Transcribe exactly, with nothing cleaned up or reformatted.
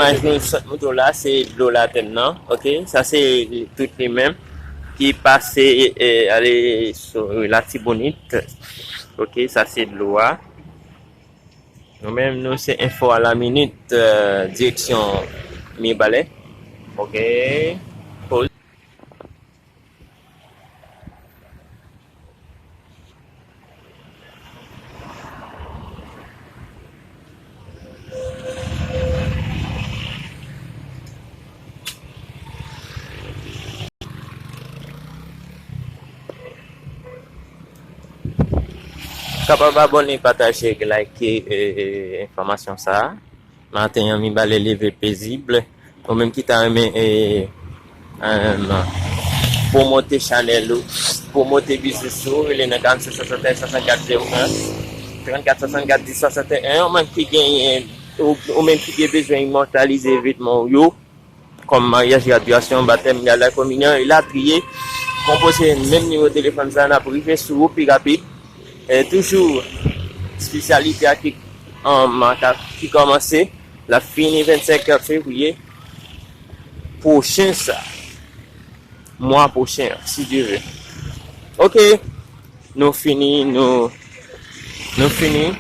Imaj nou sot montre w la, se dlo Latèn nan, oke? Sa se tout li menm ki pase, e, ale sou Latibonit. Oke, sa se dlo a. Nou menm, nou se enfo a la minit, e, direksyon Mibalè. Oke. Poz. Kapab abòne, pataje, like, e, enfòmasyon sa a. Maten an, Mibalè leve pezib. Ou menm ki ta renmen, e, e, pwomote chanèl ou, pwomote biznis ou, rele nan karannsenk swasannteyen swasannkat zewo en, trannkat swasannkat dis swasannteyen. Ou menm ki genyen, ou, ou menm ki gen bezwen imòtalize evenman w yo, kòm maryaj, gradyasyon, batèm, gala, kominyon, elatriye, konpoze menm nimewo telefòn sa a, n ap rive sou ou pi rapid. E toujou, espesyalite a ki, an, maka, ki kòmanse, l ap fini vennsenk fevriye pwochen sa, mwa pwochen an, si Dye ve. Oke, nou fini, nou, nou fini.